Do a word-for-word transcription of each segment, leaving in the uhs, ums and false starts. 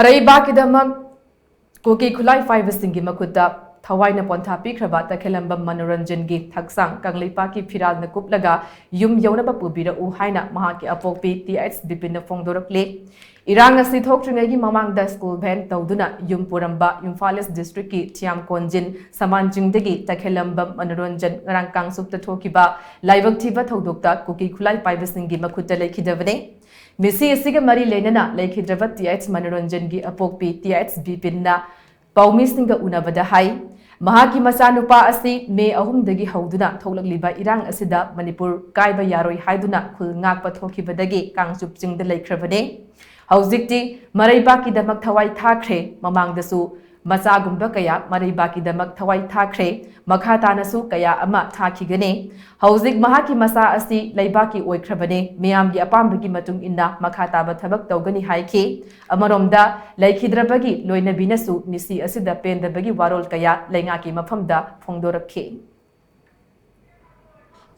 ꯃꯔꯩꯕꯥꯛꯀꯤꯗꯃꯛ ꯀꯨꯀꯤ ꯈꯨꯠꯂꯥꯏ ꯄꯥꯏꯕꯁꯤꯡꯒꯤ ꯃꯈꯨꯠꯇ ꯊꯋꯥꯏꯅ ꯄꯣꯟꯊꯥ ꯄꯤꯈ꯭ꯔꯕ ꯇꯈꯦꯂꯝꯕꯝ ꯃꯅꯣꯔꯟꯖꯟꯒꯤ ꯍꯛꯆꯥꯡ ꯀꯪꯂꯩꯄꯥꯛꯀꯤ ꯐꯤꯔꯥꯜꯅ ꯀꯨꯞꯂꯒ ꯌꯨꯝ ꯌꯧꯅꯕ ꯄꯨꯕꯤꯔꯛꯎ ꯍꯥꯏꯅ ꯃꯍꯥꯛꯀꯤ ꯑꯄꯣꯛꯄꯤ ꯇꯤ ꯑꯩꯆ ꯕꯤꯄꯤꯟꯅ ꯐꯣꯡꯗꯣꯔꯛꯂꯤ꯫ ꯏꯔꯥꯡ ꯑꯁꯤ ꯊꯣꯛꯇ꯭ꯔꯤꯉꯩꯒꯤ ꯃꯃꯥꯡꯗ ꯁ꯭ꯀꯨꯜ ꯚꯦꯟ ꯇꯧꯗꯨꯅ ꯌꯨꯝ ꯄꯨꯔꯝꯕ ꯏꯝꯐꯥꯜ ꯏꯁ ꯗꯤꯁꯇ꯭ꯔꯤꯛꯀꯤ ꯊꯤꯌꯥꯝ ꯀꯣꯟꯖꯤꯟ ꯁꯃꯥꯟ ꯆꯤꯡꯗꯒꯤ ꯇꯈꯦꯂꯝꯕꯝ ꯃꯅꯣꯔꯟꯖꯟ ꯉꯔꯥꯡ ꯀꯥꯡꯆꯨꯞꯇ ꯊꯣꯛꯈꯤꯕ ꯂꯥꯏꯕꯛ ꯊꯤꯕ ꯊꯧꯗꯣꯛꯇ ꯀꯨꯀꯤ ꯈꯨꯠꯂꯥꯏ ꯄꯥꯏꯕꯁꯤꯡꯒꯤ ꯃꯈꯨꯠꯇ ꯂꯩꯈꯤꯗꯕꯅꯤ꯫ ꯃꯤꯁꯤ ꯑꯁꯤꯒ ꯃꯔꯤ ꯂꯩꯅꯅ ꯂꯩꯈꯤꯗ꯭ꯔꯕ ꯇꯤ ꯑꯩꯆ ꯃꯅꯣꯔꯟꯖꯟꯒꯤ ꯑꯄꯣꯛꯄꯤ ꯇꯤ ꯑꯩꯆ ꯕꯤꯄꯤꯟꯅ ꯄꯥꯎꯃꯤꯁꯤꯡꯒ ꯎꯅꯕꯗ ꯍꯥꯏ, ꯃꯍꯥꯛꯀꯤ ꯃꯆꯥꯅꯨꯄꯥ ꯑꯁꯤ ꯃꯦ ꯑꯍꯨꯝꯗꯒꯤ ꯍꯧꯗꯨꯅ ꯊꯣꯛꯂꯛꯂꯤꯕ ꯏꯔꯥꯡ ꯑꯁꯤꯗ ꯃꯅꯤꯄꯨꯔ ꯀꯥꯏꯕ ꯌꯥꯔꯣꯏ ꯍꯥꯏꯗꯨꯅ ꯈꯨꯜ ꯉꯥꯛꯄ ꯊꯣꯛꯈꯤꯕꯗꯒꯤ ꯀꯥꯡꯆꯨꯞ ꯆꯤꯡꯗ ꯂꯩꯈ꯭ꯔꯕꯅꯦ꯫ ꯍꯧꯖꯤꯛꯇꯤ ꯃꯔꯩꯕꯥꯛꯀꯤꯗꯃꯛ ꯊꯋꯥꯏ ꯊꯥꯈ꯭ꯔꯦ꯫ ꯃꯃꯥꯡꯗꯁꯨ ꯃꯆꯥꯒꯨꯝꯕ ꯀꯌꯥ ꯃꯔꯩꯕꯥꯛꯀꯤꯗꯃꯛ ꯊꯋꯥꯏ ꯊꯥꯈ꯭ꯔꯦ꯫ ꯃꯈꯥ ꯇꯥꯅꯁꯨ ꯀꯌꯥ ꯑꯃ ꯊꯥꯈꯤꯒꯅꯤ꯫ ꯍꯧꯖꯤꯛ ꯃꯍꯥꯛꯀꯤ ꯃꯆꯥ ꯑꯁꯤ ꯂꯩꯕꯥꯛꯀꯤ ꯑꯣꯏꯈ꯭ꯔꯕꯅꯤ꯫ ꯃꯤꯌꯥꯝꯒꯤ ꯑꯄꯥꯝꯕꯒꯤ ꯃꯇꯨꯡ ꯏꯟꯅ ꯃꯈꯥ ꯇꯥꯕ ꯊꯕꯛ ꯇꯧꯒꯅꯤ ꯍꯥꯏꯈꯤ꯫ ꯑꯃꯔꯣꯝꯗ, ꯂꯩꯈꯤꯗ꯭ꯔꯕꯒꯤ ꯂꯣꯏꯅꯕꯤꯅꯁꯨ ꯃꯤꯁꯤ ꯑꯁꯤꯗ ꯄꯦꯟꯗꯕꯒꯤ ꯋꯥꯔꯣꯜ ꯀꯌꯥ ꯂꯩꯉꯥꯛꯀꯤ ꯃꯐꯝꯗ ꯐꯣꯡꯗꯣꯔꯛꯈꯤ꯫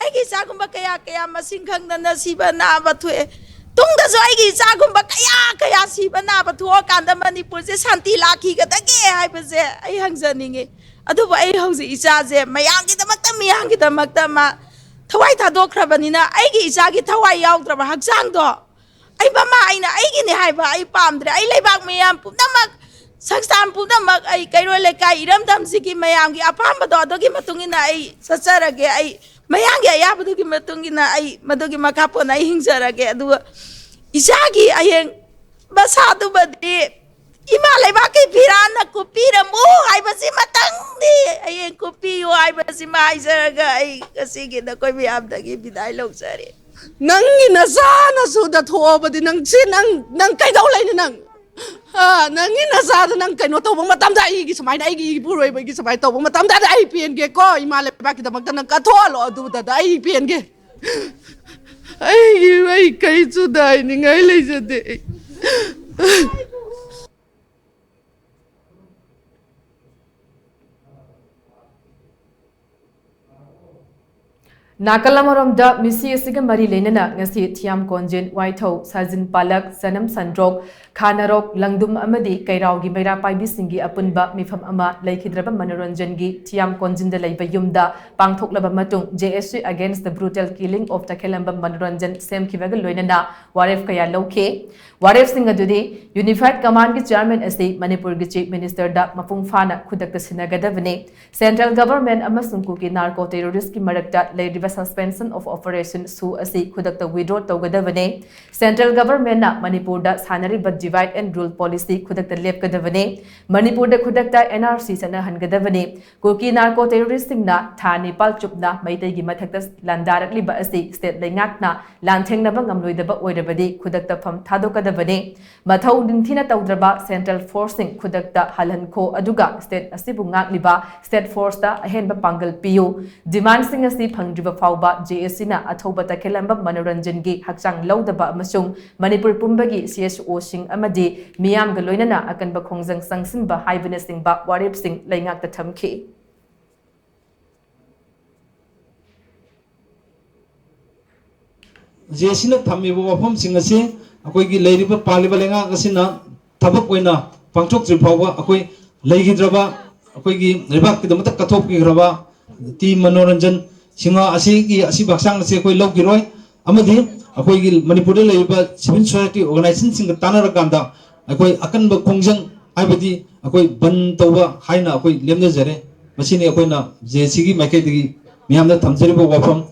ꯑꯩꯒꯤ ꯏꯆꯥꯒꯨꯝꯕ ꯀꯌꯥ ꯀꯌꯥ ꯃꯁꯤꯡ ꯈꯪꯗꯅ ꯁꯤꯕ ꯅꯥꯕ ꯊꯣꯛꯑꯦ꯫ ꯇꯨꯡꯗꯁꯨ ꯑꯩꯒꯤ ꯏꯆꯥꯒꯨꯝꯕ ꯀꯌꯥ ꯀꯌꯥ ꯁꯤꯕ ꯅꯥꯕ ꯊꯣꯛꯑꯀꯥꯟꯗ ꯃꯅꯤꯄꯨꯔꯁꯦ ꯁꯥꯟꯇꯤ ꯂꯥꯛꯈꯤꯒꯗꯒꯦ ꯍꯥꯏꯕꯁꯦ ꯑꯩ ꯍꯪꯖꯅꯤꯡꯉꯤ꯫ ꯑꯗꯨꯕꯨ ꯑꯩ ꯍꯧꯖꯤꯛ ꯏꯆꯥꯁꯦ ꯃꯌꯥꯝꯒꯤꯗꯃꯛꯇ, ꯃꯤꯌꯥꯝꯒꯤꯗꯃꯛꯇ ꯃꯥ ꯊꯋꯥꯏ ꯊꯥꯗꯣꯛꯈ꯭ꯔꯕꯅꯤꯅ, ꯑꯩꯒꯤ ꯏꯆꯥꯒꯤ ꯊꯋꯥꯏ ꯌꯥꯎꯗ꯭ꯔꯕ ꯍꯛꯆꯥꯡꯗꯣ ꯑꯩ ꯃꯃꯥ ꯑꯩꯅ ꯑꯩꯒꯤꯅꯤ ꯍꯥꯏꯕ ꯑꯩ ꯄꯥꯝꯗ꯭ꯔꯦ꯫ ꯑꯩ ꯂꯩꯕꯥꯛ ꯃꯤꯌꯥꯝ ꯄꯨꯝꯅꯃꯛ, ꯁꯪꯁꯊꯥꯟ ꯄꯨꯝꯅꯃꯛ, ꯑꯩ ꯀꯩꯔꯣꯏ ꯂꯩꯀꯥꯏ ꯏꯔꯝꯗꯝꯁꯤꯒꯤ ꯃꯌꯥꯝꯒꯤ ꯑꯄꯥꯝꯕꯗꯣ ꯑꯗꯨꯒꯤ ꯃꯇꯨꯡ ꯏꯟꯅ ꯑꯩ ꯆꯠꯆꯔꯒꯦ꯫ ꯑꯩ ꯃꯌꯥꯝꯒꯤ ꯑꯌꯥꯕꯗꯨꯒꯤ ꯃꯇꯨꯡ ꯏꯟꯅ ꯑꯩ ꯃꯗꯨꯒꯤ ꯃꯈꯥ ꯄꯣꯟꯅ ꯑꯩ ꯍꯤꯡꯖꯔꯒꯦ꯫ ꯑꯗꯨꯒ ꯏꯆꯥꯒꯤ ꯍꯌꯦꯡ ꯃꯁꯥꯗꯨꯃꯗꯤ ꯏꯃꯥ ꯂꯩꯕꯥꯛꯀꯤ ꯐꯤꯔꯥꯟꯅ ꯀꯨꯞꯄꯤꯔꯝꯃꯨ ꯍꯥꯏꯕꯁꯤꯃꯇꯪꯗꯤ ꯍꯌꯦꯡ ꯀꯨꯞꯄꯤꯌꯨ ꯍꯥꯏꯕꯁꯤꯃ ꯍꯥꯏꯖꯔꯒ ꯑꯩ ꯉꯁꯤꯒꯤ ꯅꯈꯣꯏ ꯃꯌꯥꯝꯗꯒꯤ ꯕꯤꯗꯥꯏ ꯂꯧꯖꯔꯦ꯫ ꯅꯪꯒꯤ ꯅꯆꯥ ꯅꯁꯨꯗ ꯊꯣꯛꯑꯕꯗꯤ ꯅꯪ ꯁꯤ ꯅꯪ ꯅꯪ ꯀꯩꯗꯧ ꯂꯩꯅꯤ ꯅꯪ? ꯑꯥ, ꯅꯪꯒꯤ ꯅꯆꯥꯗ ꯅꯪ ꯀꯩꯅꯣ ꯇꯧꯕ ꯃꯇꯝꯗ ꯑꯩꯒꯤ ꯁꯨꯃꯥꯏꯅ ꯑꯩꯒꯤ ꯏꯄꯨꯔꯣꯏꯕꯒꯤ ꯁꯨꯃꯥꯏꯅ ꯇꯧꯕ ꯃꯇꯝꯗ ꯑꯩ ꯄꯦꯟꯒꯦꯀꯣ꯫ ꯏꯃꯥ ꯂꯩꯕꯥꯛꯀꯤꯗꯃꯛꯇ ꯅꯪ ꯀꯠꯊꯣꯛꯍꯜꯂꯣ ꯑꯗꯨꯗ ꯑꯩ ꯄꯦꯟꯒꯦ꯫ ꯑꯩꯒꯤ ꯑꯩ ꯀꯩꯁꯨ ꯍꯥꯏꯅꯤꯡꯉꯥꯏ ꯂꯩꯖꯗꯦ꯫ ꯅꯥꯀꯜ ꯑꯃꯔꯣꯝꯗ, ꯃꯤꯁꯤ ꯑꯁꯤꯒ ꯃꯔꯤ ꯂꯩꯅꯅ ꯉꯁꯤ ꯊꯤꯌꯥꯝ ꯀꯣꯟꯖꯤꯟ, ꯋꯥꯏꯊꯧ, ꯁꯥꯖꯤꯟ ꯄꯥꯂꯛ, ꯆꯅꯝ ꯁꯟꯗ꯭ꯔꯣꯛ, ꯈꯥ ꯅꯔꯣꯛ, ꯂꯪꯗꯨꯝ ꯑꯃꯗꯤ ꯀꯩꯔꯥꯎꯒꯤ ꯃꯩꯔꯥ ꯄꯥꯏꯕꯤꯁꯤꯡꯒꯤ ꯑꯄꯨꯟꯕ ꯃꯤꯐꯝ ꯑꯃ ꯂꯩꯈꯤꯗ꯭ꯔꯕ ꯃꯅꯣꯔꯟꯖꯟꯒꯤ ꯊꯤꯌꯥꯝ ꯀꯣꯟꯖꯤꯟꯗ ꯂꯩꯕ ꯌꯨꯝꯗ ꯄꯥꯡꯊꯣꯛꯂꯕ ꯃꯇꯨꯡ, J S C Against the Brutal Killing of ꯇꯈꯦꯂꯝꯕꯝ Manoranjan ꯁꯦꯝꯈꯤꯕꯒ ꯂꯣꯏꯅꯅ ꯋꯥꯔꯦꯞ ꯀꯌꯥ ꯂꯧꯈꯤ꯫ ꯋꯥꯔꯦꯞꯁꯤꯡ ꯑꯗꯨꯗꯤ, Unified Commandꯒꯤ chairman ꯑꯁꯤ ꯃꯅꯤꯄꯨꯔꯒꯤ Chief Ministerꯗ ꯃꯄꯨꯡ ꯐꯥꯅ ꯈꯨꯗꯛꯇ ꯁꯤꯟꯅꯒꯗꯕꯅꯤ꯫ Central Government ꯑꯃꯁꯨꯡ ꯀꯨꯀꯤ narco terroristꯀꯤ ꯃꯔꯛꯇ ꯂꯩꯔꯤꯕ Suspension of Operation, SoO ꯑꯁꯤ ꯈꯨꯗꯛꯇ withdraw ꯇꯧꯒꯗꯕꯅꯤ꯫ Central Governmentꯅ ꯃꯅꯤꯄꯨꯔꯗ ꯁꯥꯟꯅꯔꯤꯕ Divide and Rule Policy ꯈꯨꯗꯛꯇ ꯂꯦꯞꯀꯗꯕꯅꯤ꯫ ꯃꯅꯤꯄꯨꯔꯗ ꯈꯨꯗꯛꯇ N R C ꯆꯠꯅꯍꯟꯒꯗꯕꯅꯤ꯫ ꯀꯨꯀꯤ narco terroristꯁꯤꯡꯅ ꯊꯥ ꯅꯤꯄꯥꯜ ꯆꯨꯞꯅ ꯃꯩꯇꯩꯒꯤ ꯃꯊꯛꯇ ꯂꯥꯟꯗꯥꯔꯛꯂꯤꯕ ꯑꯁꯤ state ꯂꯩꯉꯥꯛꯅ ꯂꯥꯟꯊꯦꯡꯅꯕ ꯉꯝꯂꯣꯏꯗꯕ ꯑꯣꯏꯔꯕꯗꯤ, ꯈꯨꯗꯛꯇ ꯐꯝ ꯊꯥꯗꯣꯛꯀꯗꯕꯅꯤ꯫ ꯃꯊꯧ ꯅꯤꯡꯊꯤꯅ ꯇꯧꯗ꯭ꯔꯕ central forceꯁꯤꯡ ꯈꯨꯗꯛꯇ ꯍꯜꯍꯟꯈꯣ, ꯑꯗꯨꯒ state ꯑꯁꯤꯕꯨ ꯉꯥꯛꯂꯤꯕ state forceꯇ ꯑꯍꯦꯟꯕ ꯄꯥꯡꯒꯜ ꯄꯤꯌꯨ꯫ Demandꯁꯤꯡ ꯑꯁꯤ ꯐꯪꯗ꯭ꯔꯤꯕ ꯐꯥꯎꯕ J S Cꯅ ꯑꯊꯧꯕ ꯇꯈꯦꯂꯝꯕꯝ ꯃꯅꯣꯔꯟꯖꯟꯒꯤ ꯍꯛꯆꯥꯡ ꯂꯧꯗꯕ ꯑꯃꯁꯨꯡ ꯃꯅꯤꯄꯨꯔ ꯄꯨꯝꯕꯒꯤ C S Oꯁꯤꯡ ꯑꯃꯗꯤ ꯃꯤꯌꯥꯝꯒ ꯂꯣꯏꯅꯅ ꯑꯀꯟꯕ ꯈꯣꯡꯖꯪ ꯆꯪꯁꯤꯟꯕ ꯍꯥꯏꯕꯅꯆꯤꯡꯕ ꯋꯥꯔꯦꯞꯁꯤꯡ ꯂꯩꯉꯥꯛꯇ ꯊꯝꯈꯤ꯫ J S Cꯅ ꯊꯝꯃꯤꯕ ꯋꯥꯐꯝꯁꯤꯡ ꯑꯁꯤ ꯑꯩꯈꯣꯏꯒꯤ ꯂꯩꯔꯤꯕ ꯄꯥꯜꯂꯤꯕ ꯂꯩꯉꯥꯛ ꯑꯁꯤꯅ ꯊꯕꯛ ꯑꯣꯏꯅ ꯄꯥꯡꯊꯣꯛꯇ꯭ꯔꯤ ꯐꯥꯎꯕ, ꯑꯩꯈꯣꯏ ꯂꯩꯈꯤꯗ꯭ꯔꯕ, ꯑꯩꯈꯣꯏꯒꯤ ꯂꯩꯕꯥꯛꯀꯤꯗꯃꯛꯇ ꯀꯠꯊꯣꯛꯄꯤꯈ꯭ꯔꯕ ꯇꯤ ꯃꯅꯣꯔꯟꯖꯟ ꯁꯤꯡꯍ ꯑꯁꯤꯒꯤ ꯑꯁꯤꯕ ꯍꯛꯆꯥꯡ ꯑꯁꯤ ꯑꯩꯈꯣꯏ ꯂꯧꯈꯤꯔꯣꯏ꯫ ꯑꯃꯗꯤ ꯑꯩꯈꯣꯏꯒꯤ ꯃꯅꯤꯄꯨꯔꯗ ꯂꯩꯔꯤꯕ civil society organizationꯁꯤꯡꯒ ꯇꯥꯟꯅꯔꯀꯥꯟꯗ ꯑꯩꯈꯣꯏ ꯑꯀꯟꯕ ꯈꯣꯡꯖꯪ, ꯍꯥꯏꯕꯗꯤ ꯑꯩꯈꯣꯏ ꯕꯟ ꯇꯧꯕ ꯍꯥꯏꯅ ꯑꯩꯈꯣꯏ ꯂꯦꯞꯅꯖꯔꯦ꯫ ꯃꯁꯤꯅꯤ ꯑꯩꯈꯣꯏꯅ J S Cꯒꯤ ꯃꯥꯏꯀꯩꯗꯒꯤ ꯃꯤꯌꯥꯝꯗ ꯊꯝꯖꯔꯤꯕ ꯋꯥꯐꯝ꯫